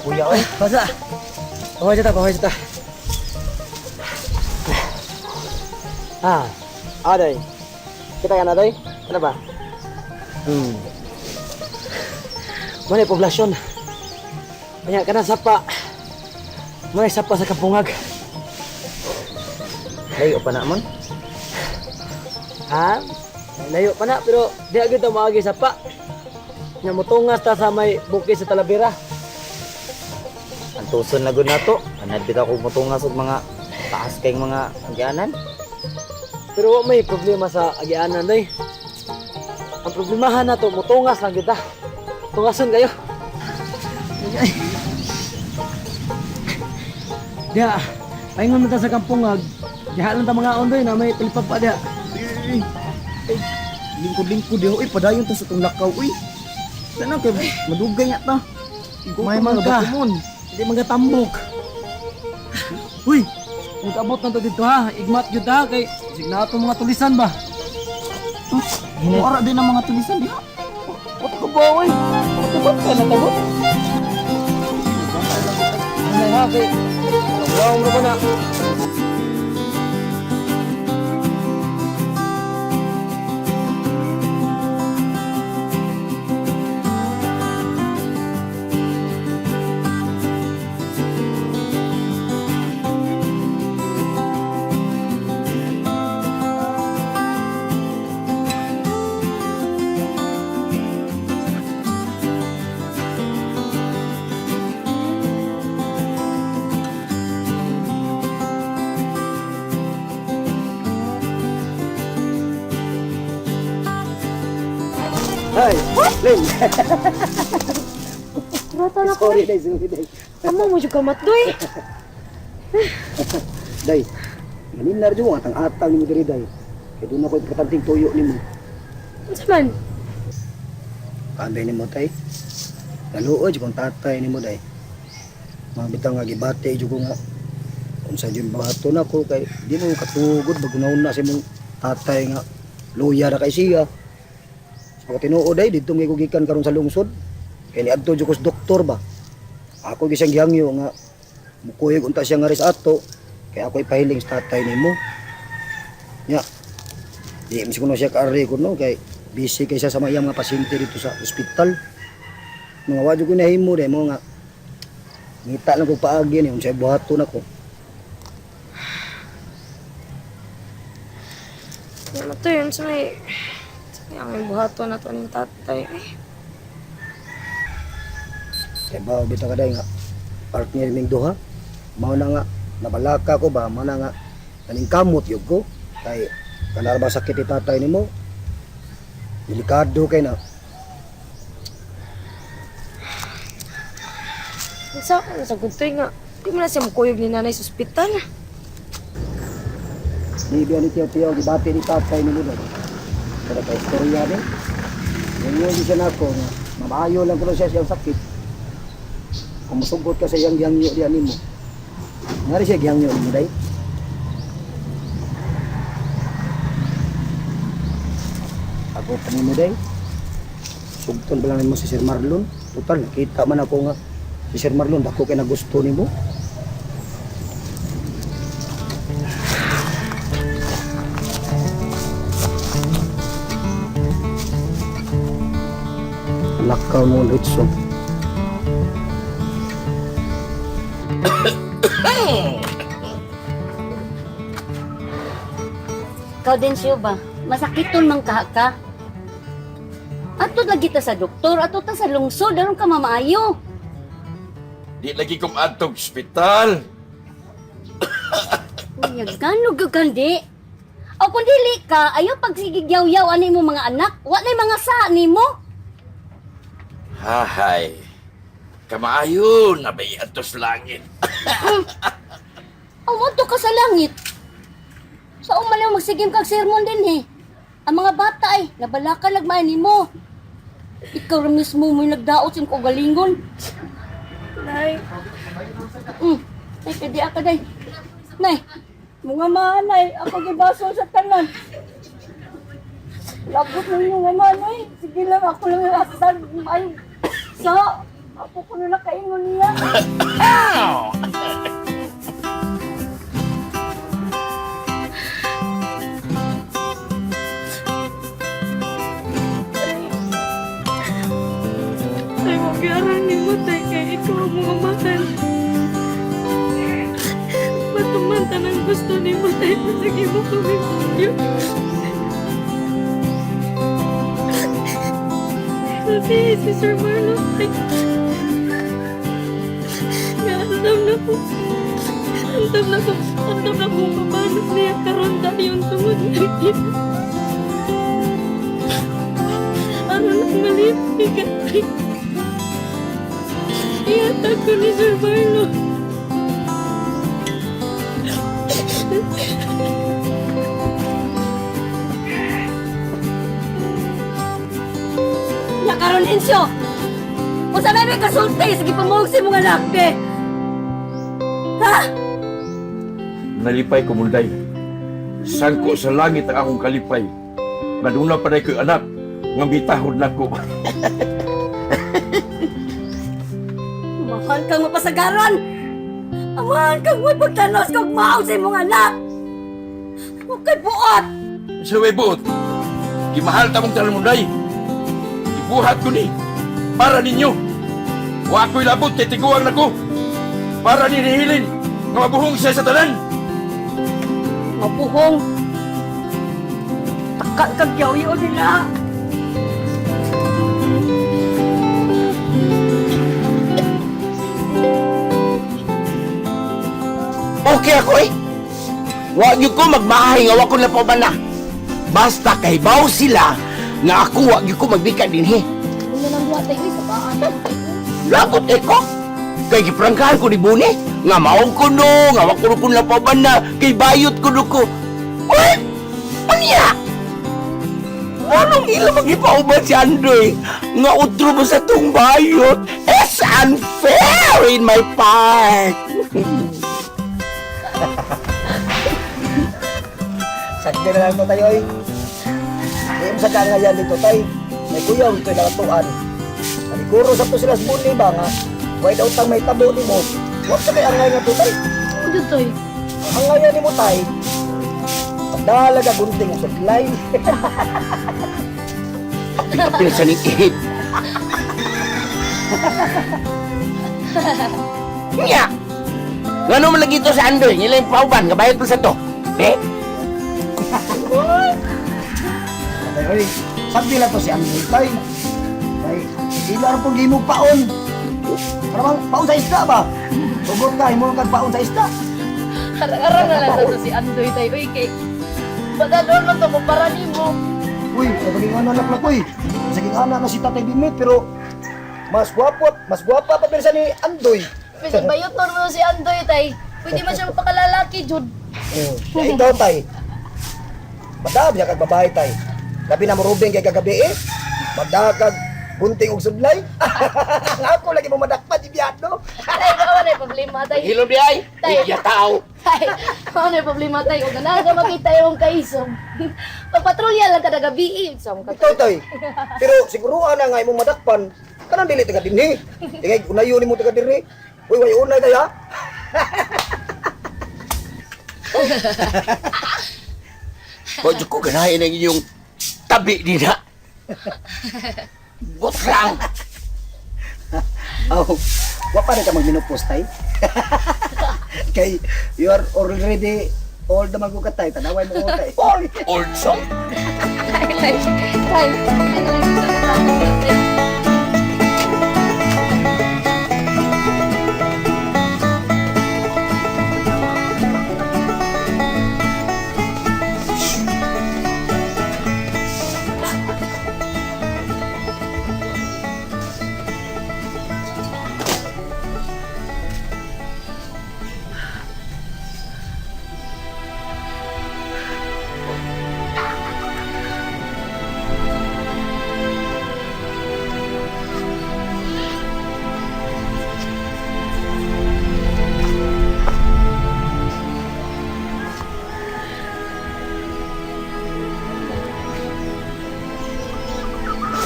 Kuya oy. Basa. Pahuway ta, pahuway ta. Ah, aday. Kita ka na, day? Ano ba? Muna poblasyon. Kanya ka na sapa. Muna sapa sa kampungag. Layo pa na man. Ha? Layo pa na, pero di agad ta maagi sapa. Nya motungas ta sa may bukid sa Talavera. Antuson na gud nato. Anad bitaw ko motungas og mga taas kay mga agyanan. Pero wa may problema sa agianan, day. Ang problemahan na to, motungas lang kita. Tungason kayo. Diya, paingon man ta sa kampungag. Diha lang ta mga ondoy na may talipapa diha. Ay, ay, lingkod-lingkod diha, uy, padayon ta sa tong lakaw, uy. Sana kay madugay nga ta. May mangga. Hindi mga tambok. Uy, nag-abot na to dito ha. Igmat yun ha kay signato mga tulisan ba. Ora din ang mga tulisan diha. What ka ba, uy? What ka natagot? Ano ha kay Wow, mo na. Hey, Lin. Rata na ko. Sorry, day, sorry, day. Amo mo juga matdoy. Day, ganin na rin yung atang-atang ni mo diri, day. Kaya doon ako importanteng tuyo ni mo. Unsa man? Kanday ni mo, tay. Naluod yung tatay ni mo, day. Mga bitang nga gibate, yung ko nga. Unsa yung bato na ko, kay di mo katugod, bagunaon na sa imong tatay nga. Luya na kay siya. Sa so, tinuod, day, dito may kugikan karon sa lungsod. Kay niadto jud ko sa doktor ba. Ako gisang gihangyo nga mukuyog unta siya nga ris ato. Kay ako ipahiling sa tatay nimo. Nya. Di mi kuno siya kaari ko no kay busy kay siya sa mga iyang mga pasyente dito sa ospital. Mga wadyo ko nahimo day mo nga ngita lang ko paagi ni unsay buhaton ako. Matdoy, unsa may ang buhaton na to ning tatay. Ay, Kay ba bitaw ka day nga partner ming duha. Mao na nga nabalaka ko ba mao na nga kaning kamot yug ko kay kanara ba sakit ni tatay nimo. Delikado kay na. unsa ko sa gudtoy nga. Di mo na siya mukuyog ni nanay sa ospital. Di biya ni Tiyo-Tiyo, gibati ni tatay ni Ludoy. Pero kay istorya ni, yun yun siya nako nga, mabayo lang kuno siya siyang sakit. Kung musugot ka sa iyang gihangyo diyan nimo. Ngari siya gihangyo nimo day. Ako pa nimo day. Sugton pa lang nimo si Sir Marlon. Total, nakita man ako nga si Sir Marlon dako kay nagusto nimo. Lakaw mo ritso. Ikaw din siyo ba? Masakiton man ka ka. Ato lagi ta sa doktor, ato ta sa lungsod, aron ka mamaayo. Di lagi kong adtog ospital. Unya, gano gagandi. O kung dili ka, ayaw pagsigigyaw-yaw ani mo mga anak, wa na'y mga sa nimo. Hahay. Kamaayo na ba'y atos langit? O moto ka sa langit. Sa umalaw magsigim kag sermon din eh. Ang mga bata ay nabalaka lagmay nimo. Ikaw ra mismo mo'y nagdaot sa imong kaugalingon. Nay, Ay, pwede ka day. Nay, mga manay, ako gibasol sa tanan. Labot mo yung mga manay. Sige lang, ako lang yung asan. Ay, sa, Wa po ko na nakaingon niya. Tay, magyara ni mo, tay, kay ikaw ang mga mahal. Matumanta ng gusto ni mo, tay, sige mo kami yun. Sabi si Sir Marlon, tay. Nga, andam na ko. Andam na ko. Andam na ko mabanat niya karon dayon tungod niya. Ano lang malipig ka, tay. Ihatag ko ni Sir Marlon. Ya karon Enzo. Unsa may may kasulti sige pamuhog sa imong anak be. Ha? Nalipay ko munday. Sangko sa langit ang akong kalipay. Maduna pa na ko'y anak, nga bitahod na ko. Mahal kang mapasagaran. Amahan kang may pagtanos kag mao sa imong anak. Huwag kay buot. Sa way buot, gimahal ta mong tanan munday. Ibuhat ko ni, para ninyo. Wa ako'y labot kay tiguang nako. Para ni nihilin, nga mabuhong siya sa tanan. Mapuhong. Takal kag yaw nila. Okay ako eh. Wa gyud ko magmahay nga wa ko na na. Basta kay baw sila nga ako wa gyud ko magbika dinhi. Ano nang duha tayo sa baan. Lagot eh ko. Kay giprangkahan ko ni Bune nga maong ko no, nga wa ko ko na na kay bayot ko no ko. Uy! Unya! Anong ila magipauban si Andoy nga utro mo sa tong bayot? It's unfair in my part. Sakti na lang to tayo eh. Di mo sa kangayan dito tay. May kuyaw ito'y nakatuan. Naliguro sa to sila sa buni ba nga? Why daw tang may tabo ni mo? Huwag sa kay angay nga to tay. Ano, tay? Ang angayan ni mo tay. Pagdalaga gunting sa sudlay. Apil-apil sa nitihit. Nya! Ngano man lagi ito sa Andoy? Nila yung pauban, kabayot pa sa to. Eh? Tay oy, sakti lang to si Andoy tay. Tay, sila rin pong gimog paon. Para bang paon sa isda ba? Tugot ka, imo kag paon sa isda. Arang-arang na lang sa si Andoy tayo. Uy, kay... Badalon man to kumpara nimo. Uy, sa paging anak na ko eh. Sa paging anak na si Tatay Bimit, pero mas gwapo, mas gwapa pa pero sa ni Andoy. Pwede bayot nun mo si Andoy tay. Pwede man siya mapakalalaki, Jud. Oh, kaya ikaw tay. Madam, kag babae tay. Labi na mo rubing kay kagabi eh. Madakag bunting og sudlay. Ako lagi mo madakpan ibiyado. Tay, baka wala problema tay. Hilom di ay! Tay. Iya tao! Tay, baka wala problema tay. Kung ganahan ka makita yung kaisom. Pagpatrolya lang kada gabi eh. Sa ka. Ikaw tay. Pero siguro ana nga imong madakpan, kanang dili taga dinhi. Tingay unayon nimo taga dinhi. Uy, way unay tay ha. Huwag ko ganahin ang inyong tabi din ha. Butrang! Oh, wa pa rin ka magminupos tay. Kay you are already old naman ko katay, tanaway mo ko tay. Old, old song. Tay, tay, tay. Ano lang gusto ko tay.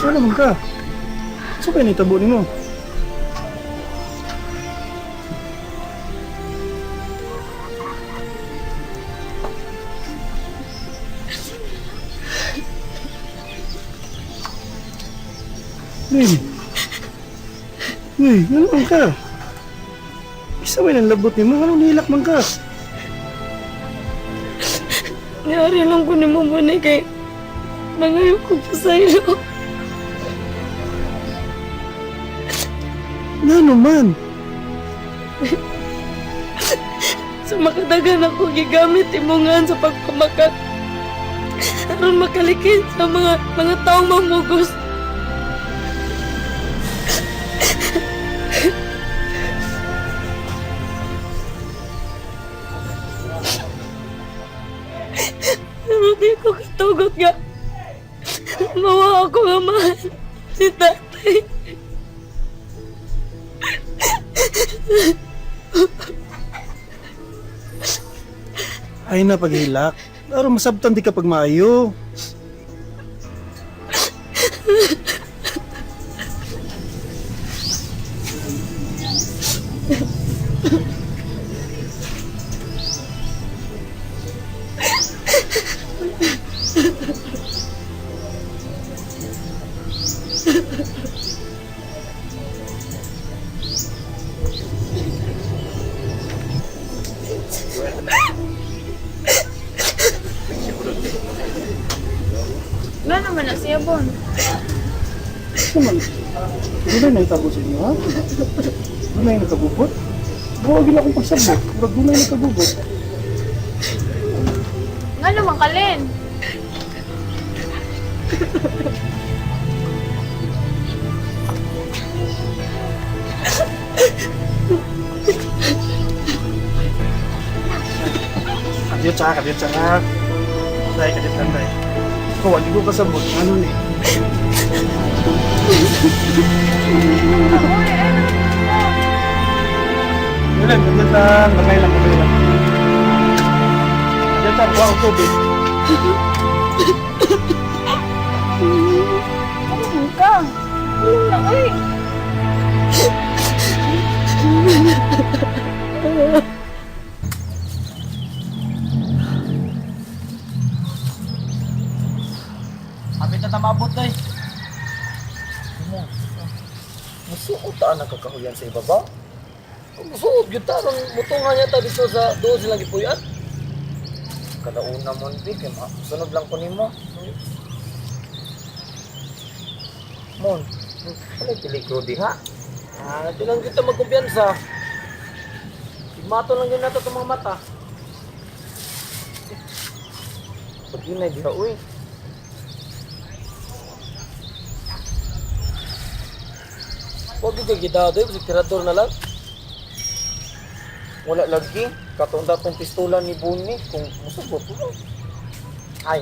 Ano naman ka? So kaya nitabo nimo? Uy. Uy, ano man ka? Isa may nanlabot ni mo, anong nilak man ka? Niyari lang ko ni mo muna kay mangayo ko pa sa ilo. Ngano man? Sa makadagan ako gigamit imungan sa pagpamakak. Aron makalikid sa mga taong mamugos. Pero di ko katugot nga. Mawa ako nga mahal si tatay. Ay na paghilak. Pero masabtan di ka pag maayo. Wala naman na siya, Bon. Ano man? Wala na itabo sa inyo, ha? Wala yung nagkagubot? Buwagin akong pagsabot. Murag doon na yung nagkagubot. Nga naman kalin. Kadiyot siya, kadiyot siya. Day, kadiyot lang, day. Ikaw, hindi ko kasabot. Ano ni? Yun lang, kadiyot lang. Gamay lang, gamay lang. Kadiyot lang, kuha ang tubig. Ano ka? Ano na, uy? Kapit na tamabot day. Musuot ta nagkakahuyan sa ibaba. Musuot gyud ta ron mutunga niya ta dito sa doon sila gipuy-an. Kadauna mo bi kay sunod lang ko nimo. Mon, wala peligro diha. Ah, di lang kita magkumpiyansa. Sigmato lang yun nato itong mga mata. Pag yun na diha uy. Huwag yung kagidado, eh, tirador na lang. Wala lagi. Katong datong pistola ni Buni kung musugot mo. Ay,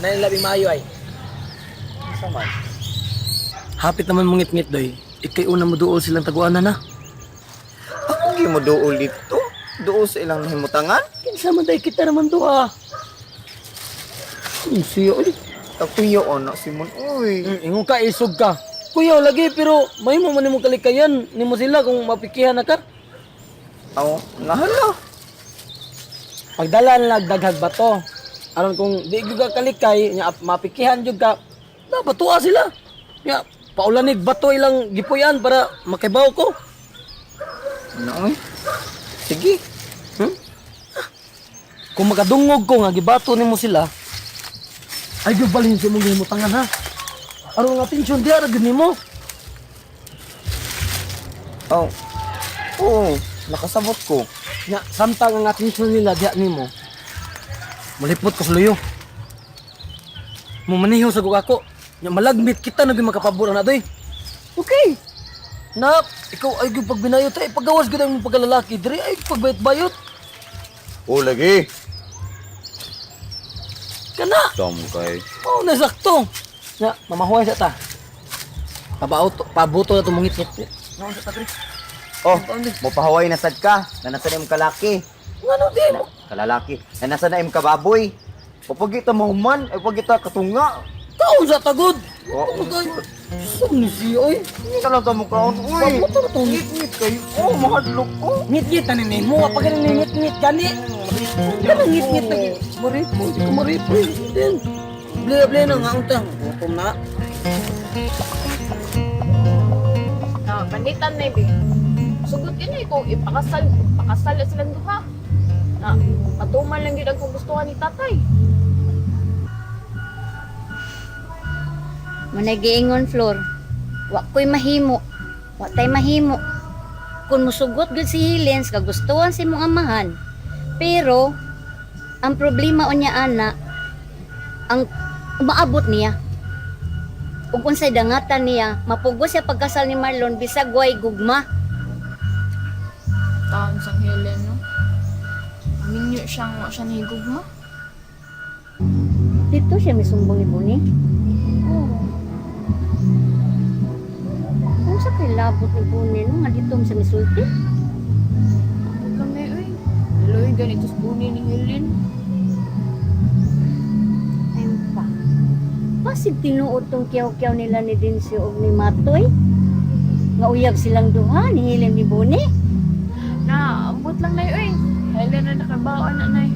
nailabi maayo ay. Sa man. Hapit naman mong ngit-ngit doy. Ikay una mo duol silang taguanan na. Ako gi mo duol dito. Duol sa ilang nahimutangan. Kinsa man day kita naman duha. Ang siya ulit. Takuyo ana si Mon uy. Ingon ka, isog ka. Kuya, lagi, pero may mo man nimo kalikayan. Nimo sila kung mapikihan na ka. Aw, nga hala. Pagdala na daghag bato. Aron kung di gyud ka kalikay, nya mapikihan gyud ka, na batuа sila. Nya paulanig bato ilang gipuy-an para makibaw ko. Ano uy? Sige. Kung makadungog ko nga gibato nimo sila, ay gyud balhin sa imong gihimutangan ha. Aron nga atensyon diha ra gyud nimo. Aw. Oo, nakasabot ko. Nya samtang ang atensyon nila diha nimo. Malipot ko sa luyo. Mumaniho sa ako. Nya malagmit kita na gyud makapabor na doy. Okay. Na ikaw ay gyud pagbinayot ay pagawas gyud ang imong pagkalalaki diri ay pagbayot-bayot. O lagi. Kana. Tom kay. Oh, nasakto. Nya mamahuay sa ta. Pabaot pabuto na tumungit-ngit. Naon sa ta pre? Oh, mopahaway na sad ka. Nanasa na imong kalaki. Ngano di mo? Kalalaki. Nanasa na imong kababoy. Kapag kita mahuman, ay pag kita katunga. Taon sa tagod. Oh, Sum ni siya oy. Hindi ka lang ta mukaon, uy. Pabuto na tong Ngit-ngit kayo. Oh, mahadlok ko. Ngit-ngit na ni mo, pa ganin ngit-ngit gani. Kana ngit-ngit na maripo, di ko maripo. Din. Ble-ble na nga untang. Gutom na. Kapanlitan na bi. Sugot yun eh kung ipakasal, ipakasal na silang duha. Na, matuman lang yun ang kagustuhan ni tatay. Manay giingon Flor, wa ko'y mahimo. Wa tay mahimo. Kung musugot gud si Helen sa kagustuhan sa imong amahan. Pero ang problema unya ana ang umaabot niya. Ug unsay dangatan niya, mapugos siya pagkasal ni Marlon bisag way gugma. Taon sang Helen, no? Minyo siyang wa siya nahigugma. Dito siya misumbong ni Buni. Oo. Kung sa kay labot ni Buni no nga dito sa misulti. Ambot lang na uy. Aloy, ganito sa buni ni Helen. Ayun pa. Pasig tinuod tong kiyaw-kiyaw nila ni Dinsi og ni Matoy. Nga uyab silang duha ni Helen ni Boni. Na, ambot lang na uy. Helen na nakabaon na nay.